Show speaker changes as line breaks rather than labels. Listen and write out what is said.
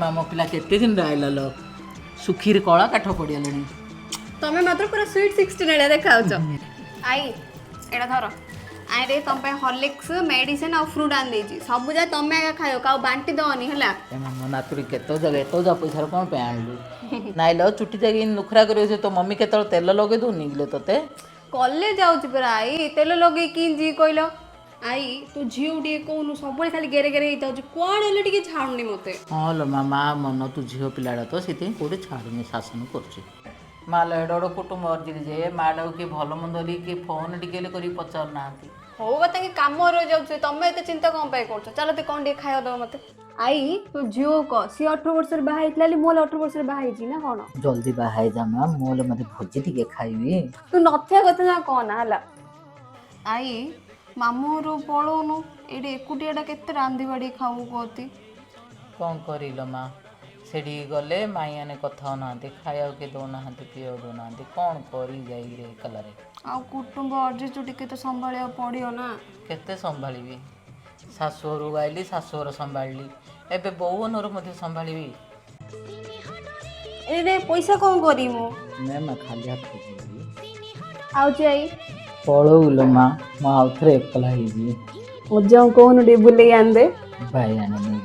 ମା, ମୋ ପିଲା କେତେ ଦିନରେ ଆଇଲା ଲୋ, ସୁଖିରେ କଳା କାଠ ପଡ଼ିଗଲାଣି।
ତମେ ମାତ୍ର ପୁରା ସୁଇଟ୍ 16 ଭଳିଆ ଦେଖାଉଛ। I, ଏଇଟା ଧର। ଆଇରେ, ତମ ପାଇଁ ହର୍ଲିକ୍ସ, ମେଡିସିନ ଆଉ ଫ୍ରୁଟ୍ ଆଣି ଦେଇଛି। ସବୁ ଯା ତମେ ଏକା ଖାଇବ, କାହାକୁ ବାଣ୍ଟି ଦବନି ହେଲା।
ଏ ମା, ମୋ ନାତୁଣୀ କେତେ ଜାଗା ଏତେ ଯା ପଇସାରେ କ'ଣ ପାଇଁ ଆଣିଲୁ? ନାଇଁ ଲୋ, ଚୁଟି ଯାଇକି ନୁଖରା କରିବ। ତୋ ମମି କେତେବେଳେ ତେଲ ଲଗେଇ ଦଉନି କିଲୋ ତୋତେ?
କଲେଜ ଯାଉଛି ପରା I, ତେଲ ଲଗେଇ କି ଯିଏ କହିଲ? I, ତୋ ଝିଅକୁ ଟିକେ କହୁନୁ, ସବୁବେଳେ ଖାଲି ଗେରେ ଗେରେ ହେଇଯାଉଛି, କୁଆଡ଼େ ହେଲେ ଟିକେ ଛାଡ଼ୁନି ମତେ।
ହଁ ଲୋ ମା, ମା ମନ, ତୁ ଝିଅ ପିଲାଟା ତ, ସେଥିପାଇଁ କୋଉଠି ଛାଡ଼ୁନି, ଶାସନ କରୁଛି। ମା ଲୋ, ଏଡ଼େ ବଡ଼ କୁଟୁମ୍ବ ଅର୍ଜିଲି ଯେ ମାଟାକୁ କିଏ ଭଲ ମନ୍ଦ ହେଲି କିଏ ଫୋନ୍ ଟିକେ ହେଲେ କରିକି ପଚାରୁନାହାନ୍ତି।
ହଉ ବା, ତାଙ୍କେ କାମ ରହିଯାଉଛି, ତମେ ଏତେ ଚିନ୍ତା କ'ଣ ପାଇଁ କରୁଛ? ଚାଲ, ତୁ କ'ଣ ଟିକେ ଖାଇବା ଦବ ମତେ। I, ତୋ ଝିଅକୁ କହ, ସିଏ 18 ବର୍ଷରେ ବାହା ହେଇଥିଲା ବୋଲି ମୁଁ ହେଲେ 18 ବର୍ଷରେ ବାହା ହେଇଛି ନା କ'ଣ?
ଜଲ୍ଦି ବାହା ହେଇଯା ମା, ମୁଁ ହେଲେ ମୋତେ ଭୋଜି ଟିକେ ଖାଇବି।
ତୁ ନଥିବା କଥା ନା କହନା ହେଲା। I, ମାମୁଁ ଘରୁ ପଳଉନୁ, ଏଇଠି ଏକୁଟିଆଟା କେତେ ରାନ୍ଧି ବାଢ଼ି ଖାଉ କହତି?
କ'ଣ କରିଲ ମା, ସେଠିକି ଗଲେ ମାଇଁମାନେ କଥା ହଉନାହାନ୍ତି, ଖାଇବାକୁ କିଏ ଦେଉନାହାନ୍ତି, ପିଇବାକୁ ଦେଉନାହାନ୍ତି। କ'ଣ କରି ଯାଇକିରି ଏକଲାରେ?
ଆଉ କୁଟୁମ୍ବ ଅର୍ଜିଛୁ, ଟିକେ ତ ସମ୍ଭାଳିବାକୁ ପଡ଼ିବ ନା।
କେତେ ସମ୍ଭାଳିବି? ଶାଶୁଘରକୁ ଆଇଲି, ଶାଶୁଘର ସମ୍ଭାଳିଲି, ଏବେ ବୋଉ ଘର ମଧ୍ୟ ସମ୍ଭାଳିବି।
ଏରେ, ପଇସା କ'ଣ କରିବି ମୁଁ?
ନା ମା, ଖାଲି ହାତ ଯିବି।
ଆଉ I.
ପଳଉଲୋ ମା, ମୁଁ ଆଉଥରେ ଏକଲା ହେଇଯିବି।
ଅଜାଙ୍କୁ କହୁନୁ ଟିକେ ବୁଲେଇ ଆଣିଦେ।
ବାଇଆଣି।